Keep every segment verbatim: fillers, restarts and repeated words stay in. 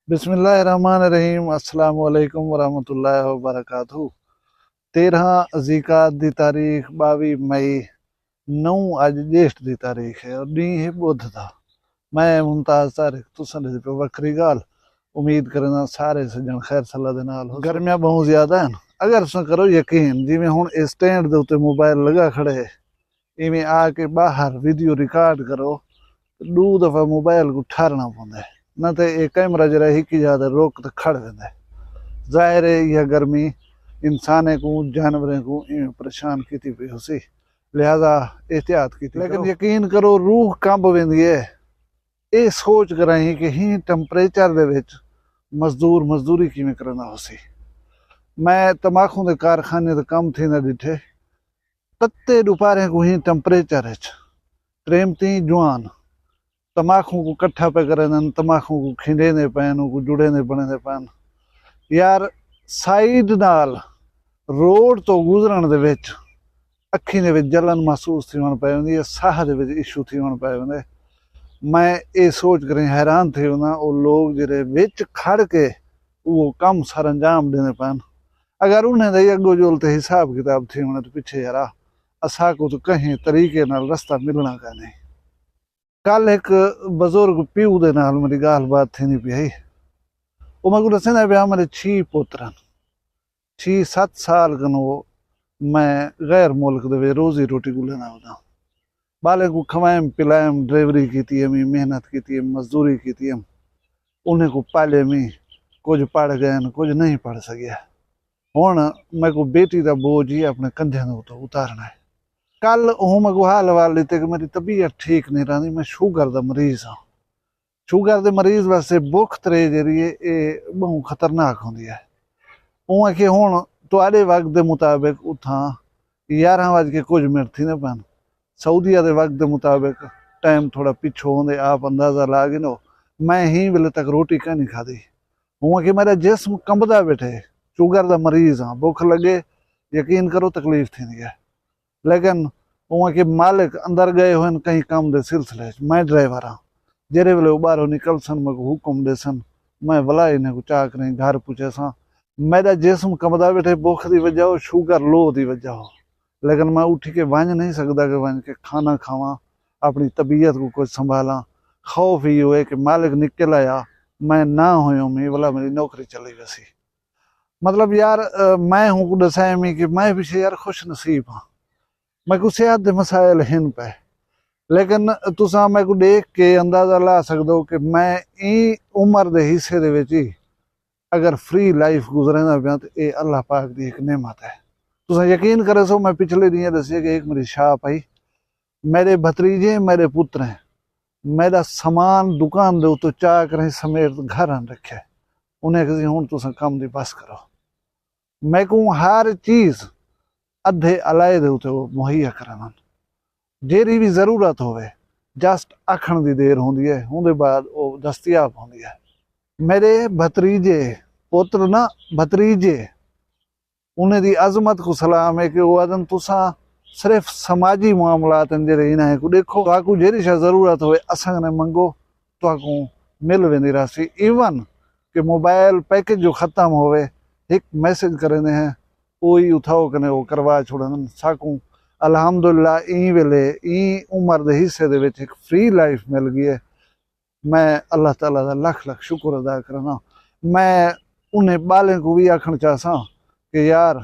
بسم اللہ الرحمن الرحیم۔ السلام علیکم ورحمۃ اللہ وبرکاتہ۔ تیرہاں ذیقعد دی تاریخ، ٻاویہہ مئی، نو اڄ ڄیٹھ دی تاریخ ہے اور ݙینہہ ہے ٻدھ دا۔ میں ممتاز طارق، تساں ݙیہدے پئے وکھری ڳالھ۔ امید کرینداں سارے سڄݨ خیر صلاح دے نال ہو۔ گرمیاں ٻہوں زیادہ ہن۔ اگر تساں کرو یقین، جیویں ہݨ اے سٹینڈ دے اتے موبائل لڳا کھڑے ہے، ایویں آ کے ٻاہر ویڈیو ریکارڈ کرو، تے ݙو دفعہ موبائل کوں ٹھارݨا پوندے۔ نہ تے اے کیمرہ جیڑھا ہک ہی جاہ تے رک تے کھڑ ویندے۔ ظاہر ہے ایہا گرمی انسانیں کوں، جانوریں کوں ایویں پریشان کیتی پئی ہوسی، لہذا احتیاط کیتی لیکن کرو۔ یقین کرو، روح کمب ویندی ہے اے سوچ کراہیں کہ ہیں ٹمپریچر دے وچ مزدور مزدوری کیویں کریندا ہوسی۔ میں تماخوں دے کارخانے تے کم تھیندا ݙٹھے، تتے ݙوپہریں کوں ہیں ٹمپریچر اچ ٹریمتیں جوان تماخوں کوں کٹھا پئے کریندن، تماخوں کوں کھنڈیندے پئن، اوکوں جڑیندے بݨیندے پئن۔ یار، سائیڈ نال روڈ توں گزرݨ دے وچ اکھیں دے وچ جلن محسوس تھیوݨ پئے ویندی ہے، ساہ دے وچ ایشو تھیوݨ پئے ویندے۔ میں اے سوچ کریں حیران تھی وینداں، او لوگ جیڑھے وچ کھڑ کے او کم سر انجام ݙیندے پئن، اگر انہیں دا ہی اڳوں جول تے حساب کتاب تھی ویندے تے پچھے یارا، اساکوں تاں کہیں طریقے نال رستہ ملݨا کائنی۔ کل ہک بزرگ پیو دے نال میݙی ڳالھ بات تھیندی پئی ہئی۔ او میکوں ݙسیندا پیا، میݙے چھی پتر ہن، چھی ست سال کنوں میں غیر ملک دے وچ روزی روٹی ڳولیندا ہوداں۔ ٻالیں کوں کھوائم پلائم، ڈرائیوری کیتی امی، محنت کیتی امی، مزدوری کیتی امی، انہیں کوں پالیم ایں، کجھ پڑھ ڳئن، کجھ نہیں پڑھ سڳیا۔ ہݨ میکوں بیٹی دا بوجھ ہی اپݨے کندھیاں دے اتے اتارݨا ہے۔ کل اوں میکوں حال احوال ݙتے کہ میݙی طبیعت ٹھیک نہیں رہندی، میں شوگر دا مریض ہاں۔ شوگر دے مریض واسطے بکھ تریش جیڑھی ہے، اے ٻہوں خطرناک ہوندی ہے۔ اوں آکھیے ہݨ تہاݙے وقت دے مطابق اتھاں یارہاں وڄ کے کجھ منٹ تھیندے پئن، سعودیہ دے وقت دے مطابق ٹائم تھوڑا پچھوں ہوندے، آپ اندازہ لا گھنو۔ میں ہیں ویلے تک روٹی کائنی کھادی۔ اوں آکھیے میݙا جسم کمبدا ٻیٹھے، شوگر دا مریض ہاں، بکھ لڳے، یقین کرو تکلیف تھیندی ہے۔ لیکن اوں آکھیے مالک اندر ڳئے ہوئن کہیں کم دے سلسلے اچ، میں ڈرائیور ہاں، جیڑھے ویلے او ٻاہروں نکلسن میکوں حکم ݙیسن، میں ولا انہیں کوں چا کریں گھر پچیساں۔ میݙا جسم کمبدا ٻیٹھے، بکھ دی وجہ ہو، شوگر لو دی وجہ ہو، لیکن میں اٹھی کے ونڄ نہیں سڳدا کہ ونڄ کے کھانا کھاواں، اپݨی طبیعت کوں کجھ سنبھالاں۔ خوف ایہو ہے کہ مالک نکل آیا، میں نہ ہویوم ہی ولا میݙی نوکری چلی ویسی۔ مطلب یار، میں ہوں کوں ݙسائیں میں کہ میں پچھے یار خوش نصیب ہاں، میکوں صحت دے مسائل ہن پئے، لیکن تساں میکوں ݙیکھ کے اندازہ لا سڳدو کہ میں ایں عمر دے حصے دے وچ ہی اگر فری لائف گزریندا پیاں تے اے اللہ پاک دی ہک نعمت ہے۔ تساں یقین کریسو، میں پچھلے ݙینہہ ݙسیا کہ ہک میݙی شاپ ہئی، میݙے بھتریجے، میݙے پتریں میݙا سامان دکان دے اتوں چا کریں سمیت گھر آن رکھے۔ انہیں کہسی ہݨ تساں کم دی بس کرو۔ میکوں ہر چیز ادھے الائے دے اتے او مہیا کریندن۔ جیڑھی وی ضرورت ہووے، جسٹ آکھݨ دی دیر ہوندی ہے، اوندے بعد او دستیاب ہوندی ہے۔ میݙے بھتریجے، پتر نہ، بھتریجے، انہیں دی عظمت کوں سلام ہے کہ او آہدن تساں صرف سماجی معاملات ہن جیڑھے انہیں کوں ݙیکھو، تہاکوں جیڑھی شے ضرورت ہووے اساں کنے منگو، تہاکوں مل ویندی رہسی۔ ایون کہ موبائل پیکج جو ختم ہووے، ہک میسج کریندے ہیں، اوہی اتھاؤ کنے او کروا چھوڑن۔ ساکوں الحمدللہ ایں ویلے ایں عمر دے حصے دے وچ ہک فری لائف مل ڳئی ہے۔ میں اللہ تعالیٰ دا لکھ لکھ شکر ادا کرنا۔ میں انہیں ٻالیں کوں وی آکھݨ چاہساں کہ یار،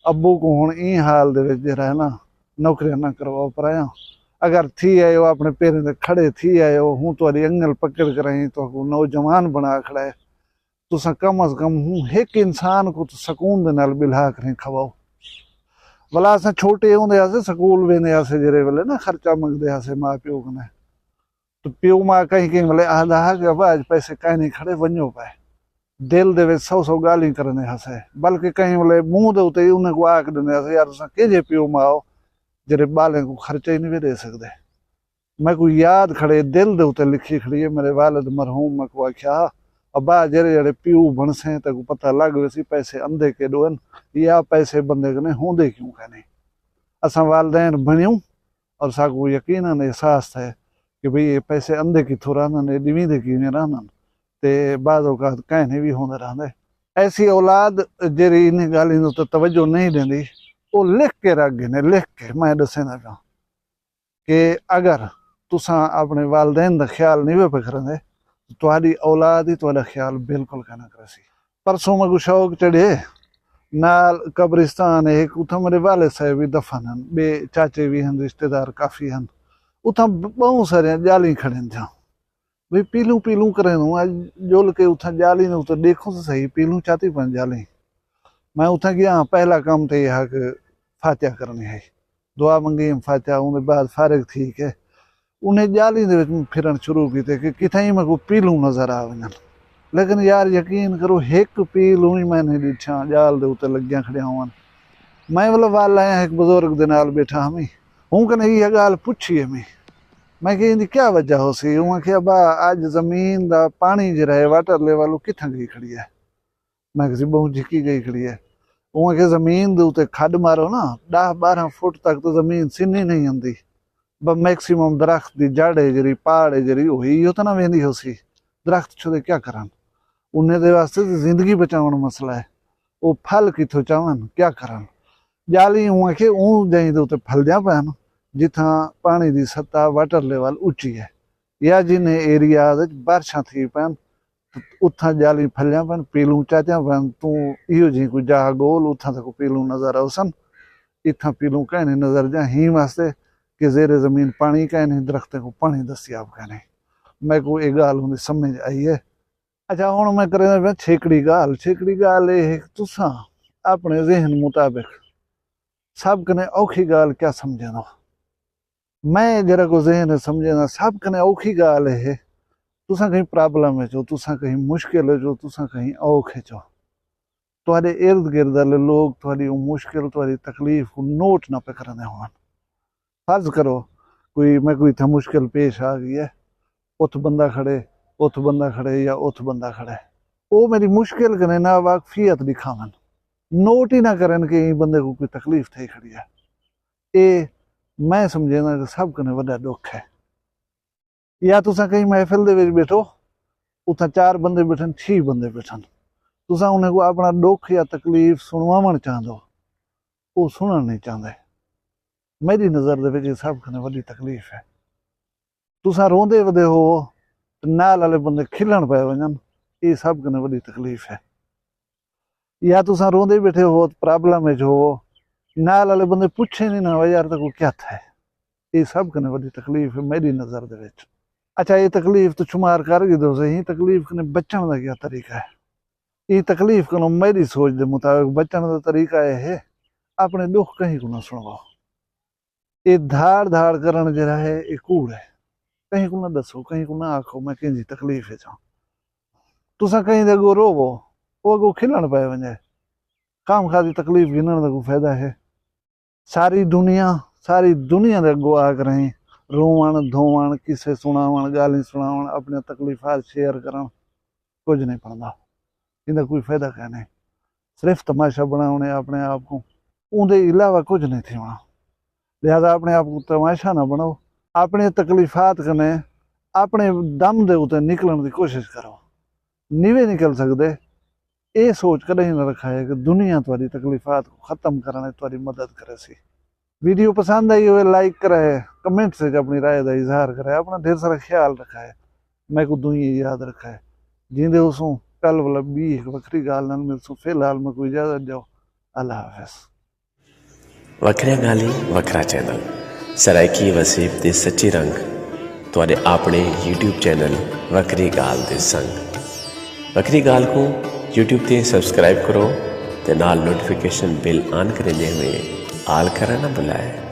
ابو کوں ہݨ ایں حال دے وچ جیڑھا ہے نا، نوکریاں نہ کرواؤ پرایاں۔ اگر تھی آئے ہو، اپݨے پیریں تے کھڑے تھی آئے ہو، ہوں تہاݙی انڳل پکڑ کرائیں، تہاکوں نوجوان بݨا کھڑا ہے، تساں کم از کم ہوں ہک انسان کوں تاں سکون دے نال ٻلھا کریں کھواؤ۔ ولا اساں چھوٹے ہوندے ہاسے، سکول ویندے ہاسے، جیڑھے ویلے نا خرچہ منگدے ہاسے ماء پیو کنے، تے پیو ماء کہیں کہیں ویلے آہدا ہا کہ ابا اڄ پیسے کائنی کھڑے، ونڄو پئے۔ دل دے وچ سو سو ڳالھیں کریندے ہاسے، بلکہ کہیں ویلے منہ دے اتے ہی انہیں کوں آکھ ݙیندے ہاسے، یار تساں کیجھے پیو ماء ہو جیڑھے ٻالیں کوں خرچہ ہی نہیں وے ݙے سڳدے۔ میکوں یاد کھڑے، دل دے اتے لکھی کھڑی ہے، میݙے والد مرحوم میکوں آکھیا ہا، ابا جیڑھے جیڑھے پیو بݨسیں تیکوں پتہ لڳ ویسی پیسے اندھے کیݙو ہن، یا پیسے بندے کنے ہوندے کیوں کائنی۔ اساں والدین بݨیوں اور ساکوں یقیناً احساس تھئے کہ بھئی اے پیسے اندھے کتھوں رہندن، اے ݙیویندے کیویں رہندن۔ تے بعض اوقات کہیں نہیں بھی ہوندے رہندے۔ ایسی اولاد جیڑھی انہیں گالیں دے تے توجہ نہیں دیندی، او لکھ کے رکھ گھنے، لکھ کے۔ میں ݙسیندا پیاں کہ اگر تساں اپݨے والدین دا خیال نہیں وے پکھرندے، تہاݙی اولاد ہی تہاݙا خیال بالکل کائنا کریسی۔ پرسوں میکوں شوق چڑھے، نال قبرستان ہے ہک، اتھاں میݙے والد صاحب وی دفن ہن، ٻئے چاچے وی ہن، رشتہ دار کافی ہن۔ اتھاں ب-، ٻہوں ساریاں ڄالیں کھڑین تھیاں۔ بھئی پیلوں پیلوں کریں ہوں، اڄ ڄل کے اتھاں ڄالیں دے اتے ݙیکھوں تاں صحیح، پیلوں چاتی پن ڄالیں۔ میں اتھاں ڳیا ہاں، پہلا کم تے یہ ہا کہ فاتحہ کرݨی ہئی۔ دعا منگی ہم فاتحہ، اوں دے بعد فارغ تھی کے انہیں ڄالیں دے وچ پھرݨ شروع کیتے کہ کتھائیں میکوں پیلوں نظر آ ونڄن۔ لیکن یار یقین کرو، ہک پیلوں ہی میں نہیں ݙٹھیاں ڄال دے اتے لڳیاں کھڑیاں ہوون۔ میں ولا ول آیا، ہک بزرگ دے نال ٻیٹھا ہمی، اوں کنے ایہا ڳالھ پچھی ہمی۔ میں کہا ایندی کیا وجہ ہوسی؟ اوں آکھیا ابا، اڄ زمین دا پاݨی جیڑھا ہے، واٹر لیول، او کتھاں ڳئی کھڑی ہے؟ میں کہسی ٻہوں جھکی ڳئی کھڑی ہے۔ اوں آکھیا زمین دے اتے کھݙ مارو نا، ݙاہ ٻارہاں فٹ تک تاں زمین سنی نہیں ہوندی، بس میکسیمم درخت دی جڑ ہے جیڑھی، پاڑ ہے جیڑھی، اوہی ایہو تاں نہ ویندی ہوسی۔ درخت چھوڑے کیا کرن؟ انہیں دے واسطے تے زندگی بچاوݨ مسئلہ ہے۔ او پھل کتھوں چاون، کیا کرن؟ ڄالیں اوں آکھے اوں جئیں دے اتے پھلدیاں پئن جتھاں پاݨی دی سطح، واٹر لیول، اچی ہے، یا جنہیں ایریاز اچ بارشاں تھی پئن، اتھاں ڄالیں پھلیاں پئن، پیلوں چاتیاں پئن، توں ایہو جہیں کوئی جاہ ڳول، اتھاں تیکوں پیلوں نظر آوسن۔ اتھاں پیلوں کہیں نہیں نظر جاں، ہیں واسطے کہ زیر زمین پاݨی کہیں نہیں، درختیں کوں پاݨی دستیاب کہیں نہیں۔ میکوں اے ڳالھ ہوندی سمجھ آئی ہے۔ اچھا، ہݨ میں کریندا پیاں چھیکڑی ڳالھ۔ چھیکڑی ڳالھ اے ہے کہ تساں اپݨے ذہن مطابق سب کنے اوکھی ڳالھ کیا سمجھیندو؟ میں جیڑھا کوئی ذہن سمجھیندا، سب کنے اوکھی ڳالھ اے ہے، تساں کہیں پرابلم وچ ہو، تساں کہیں مشکل وچ ہو، تساں کہیں اوکھ وچ ہو، تہاݙے ارد گرد والے لوگ تہاݙی او مشکل، تہاݙی تکلیف کوں نوٹ نہ پئے کریندے ہوون۔ فرض کرو کوئی، میکوں اتھاں مشکل پیش آ ڳئی ہے، اتھ بندہ کھڑے، اتھ بندہ کھڑے یا اتھ بندہ کھڑے، او میݙی مشکل کنے ناواقفیت ݙکھاون، نوٹ ہی نہ کرن کہ ایں بندے کوں کوئی تکلیف تھئی کھڑی ہے۔ اے میں سمجھیندا کہ سب کنے وݙا ݙکھ ہے۔ یا تساں کہیں محفل دے وچ ٻیٹھو، اتھاں چار بندے ٻیٹھن، چھی بندے ٻیٹھن، تساں انہیں کوں اپݨا ݙکھ یا تکلیف سݨواوݨ چاہندو، او سݨݨ نہیں چاہندے۔ میݙی نظر دے وچ اے سب کنے وݙی تکلیف ہے۔ تساں روندے ودے ہو تے نال والے بندے کھلݨ پئے ونڄن، اے سب کنے وݙی تکلیف ہے۔ یا تساں روندے ٻیٹھے ہو تے پرابلم وچ ہو، نال والے بندے پچھے نہیں نہ، "او یار، تیکوں کیا تھئے؟" اے سب کنے وݙی تکلیف ہے میݙی نظر دے وچ۔ اچھا، اے تکلیف تاں شمار کر گھدو سے، ایں تکلیف کنے بچݨ دا کیا طریقہ ہے؟ ایں تکلیف کنوں میݙی سوچ دے مطابق بچݨ دا طریقہ اے ہے، اپݨے ݙکھ کہیں کوں نہ سݨواؤ۔ اے دھاڑ دھاڑ کرݨ جیڑھا ہے، اے کوڑ ہے۔ کہیں کوں نہ ݙسو، کہیں کوں نہ آکھو میں کہیں دی تکلیف وچ ہاں۔ تساں کہیں دے اڳوں رووو، او اڳوں کھلݨ پئے ونڄے۔ خام خواہ دی تکلیف گھنݨ دا کوئی فائدہ ہے؟ ساری دنیا، ساری دنیا دے اڳوں آ کریں رووݨ، دھووݨ، قصے سݨاوݨ، ڳالھیں سݨاوݨ، اپݨیاں تکلیفات شیئر کرݨ، کجھ نہیں بݨدا۔ ایندا کوئی فائدہ کائنی۔ صرف تماشا بݨاوݨے اپݨے آپ کوں، اوندے علاوہ کجھ نہیں تھیوݨا۔ لہذا اپݨے آپ کوں تماشا نہ بݨاؤ، اپݨے تکلیفات کنے اپݨے دم دے اتے نکلݨ دی کوشش کرو۔ نیوے نکل سڳدے، اے سوچ کݙاہیں نہ رکھائے کہ دنیا تہاݙی تکلیفات کوں ختم کرݨ اچ تہاݙی مدد کریسی۔ ویڈیو پسند آئی ہوئے لائک کرائے، کمنٹس وچ اپݨی رائے دا اظہار کرائے، اپݨا ڈھیر سارا خیال رکھائے، میکوں دعائیں یاد رکھائے۔ جیندے ہوسوں کل ولا ٻی ہک وکھری ڳالھ نال ملسوں، فی الحال میکوں اجازت ݙیو، اللہ حافظ۔ وکھریاں ڳالھیں، وکھرا چینل، سرائیکی وسیب دے سچے رنگ، تہاݙے اپݨے یوٹیوب چینل وکھری ڳالھ دے سنگ۔ وکھری ڳالھ کوں یوٹیوب تے سبسکرائب کرو تے نال نوٹیفیکیشن بیل آن کریندے ہوئے آل کرݨ نہ بھلائے۔